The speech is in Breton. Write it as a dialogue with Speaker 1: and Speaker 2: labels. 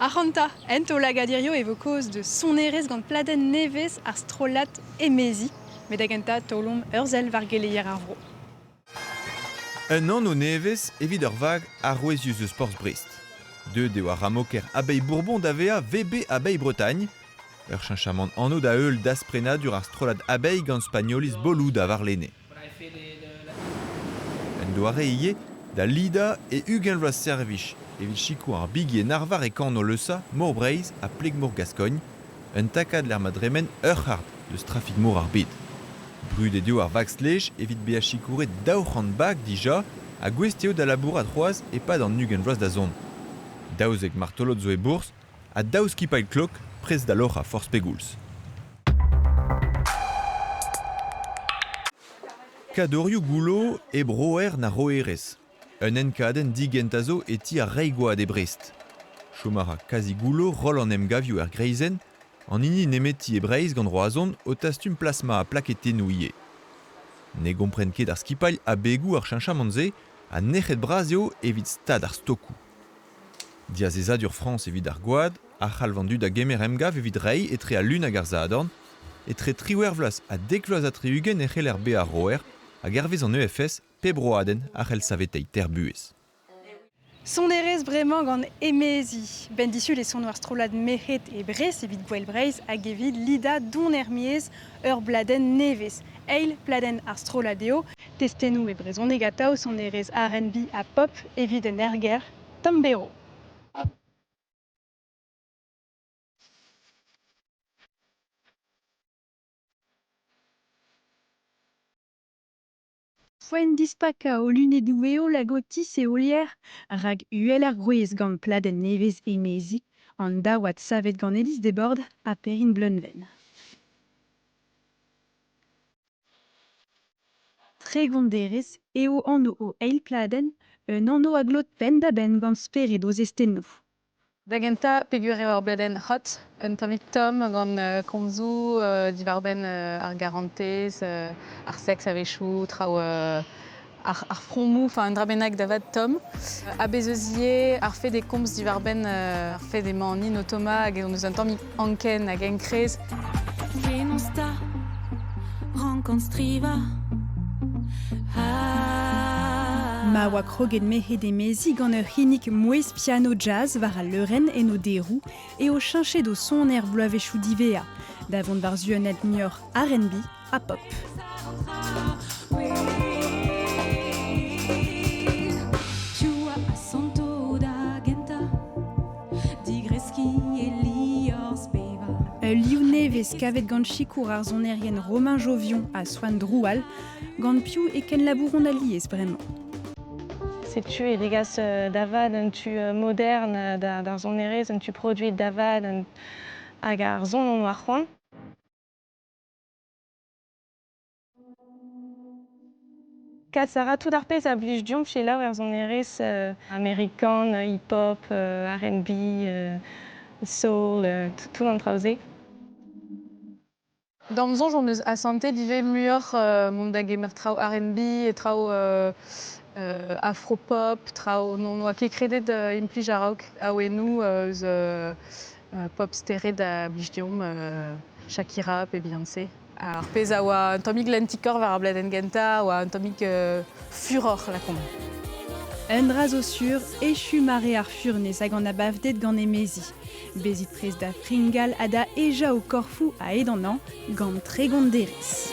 Speaker 1: Ac'hanta, en taol-lagad hirio e vo kaoz deus sonerezh gant pladenn nevez ar strollad Emezi. Met da gentañ taolomp ur sell war geleier ar vro.
Speaker 2: Un anv nevez evit ur vag arouezius eus porzh Brest. Deuet eo ar ramoker Abeille Bourbon da vezañ VB Abeille Bretagne. Ur cheñchamant anv da heul dasprenadur ar strollad Abeille gant Spagnoliz Boluda warlene. Un doare ivez da lidañ e 20 vloaz servij evit sikour ar bigi en arvar e kanol Eusa, Mor Breizh ha Pleg-mor Gaskogn, un takad lec'h ma dremen ur c'hard deus trafik-mor ar bed. Brudet eo ar vag-stlej evit bezañ sikouret 200 bag dija ha gouest eo da labourat c'hoazh e-pad an 20 vloaz da zont. 12 martolod zo e bourzh ha daou skipailh klok prest da loc'hañ forzh pegoulz. Kadorioù goullo e Bro-Aer na roerez. Un enkadenn digent a zo e ti ar Reigoad e Brest. Chom a ra kazi goullo roll an emgavioù er greizenn, an hini nemeti e Breizh gant Roazhon o tastum plasma ha plaketennoù ivez. Ne gompren ket ar skipailh abegoù ar cheñchamant-se ha nec'het bras eo evit stad ar stokoù. Diazezadur Frañs evit ar gwad a c'halv an dud da gemer emgav evit reiñ etre al Lun hag ar Sadorn. Etre 18 vloaz ha 70 e c'heller bezañ roer hag hervez an EFS, pep roadenn a c'hell saveteiñ teir buhez.
Speaker 1: Sonerezh bremañ gant Emezi. Benn disul e sono ar strollad Merc'hed e Brest evit Gouel Breizh hag evit lidañ don er-maez ur bladenn nevez. Eil pladenn ar strollad eo. Testennoù e brezhoneg atav, sonerezh R&B ha pop evit un erger tomm-berv. Poent dispakañ ho lunedoù-heol hag ho tisheolier rak uhel ar gwrez gant pladenn nevez Emezi, an daouad savet gant Élise Desbordes ha Perrine Bleunven. 30 derez eo anv o eil pladenn, un anv a glot penn-da-benn gant spered o zestennoù.
Speaker 3: Da gentañ, peogwir eo ur bladenn hot, un tammig tomm gant komzoù diwar-benn ar garantez, ar seks a-wechoù, traoù ar fromoù, enfin un dra bennak da vat tomm. Ha bez' eus ivez ar fed e komz diwar-benn ar fed emañ an hin o tommañ hag hon eus un tammig anken hag enkrez.
Speaker 4: Penaos 'ta rankan strivañ?
Speaker 1: Ma oa kroget merc'hed emezi gant ur c'hinnig mouezh piano jazz war al leurenn en o deroù eo cheñchet o son er bloavezhioù diwezhañ da vont war-zu un hent muioc'h R&B ha pop. Ul liv nevez kavet gant sikour ar sonerien Romain Jovion ha Swan Droual, gant piv e kenlabouront alies bremañ.
Speaker 5: Setu e degas da vat un tu modern d'ar sonerezh, un tu produet da vat hag ar son hon oa c'hoant. Kas a ra tout ar pezh a blij deomp selaou er sonerezh amerikan, hip-hop, R&B, soul, tout an traoù-se.
Speaker 3: D'am soñj hon eus asantet ivez muioc'h mont da gemer traoù R&B e traoù afro-pop, traoù n'hon oa ket kredet implij a-raok awennoù eus pop stered a blij deomp, Shakira pe Beyoncé. Ar pezh a oa un tammig lentikoc'h war ar bladenn gentañ a oa un tammig furoc'h lakaomp.
Speaker 1: Un dra zo sur, echu mare ar furnez hag an abafded gant emezi. Bezit prest da fringal ha da hejañ ho korfoù a-hed an hañv gant 30 derez.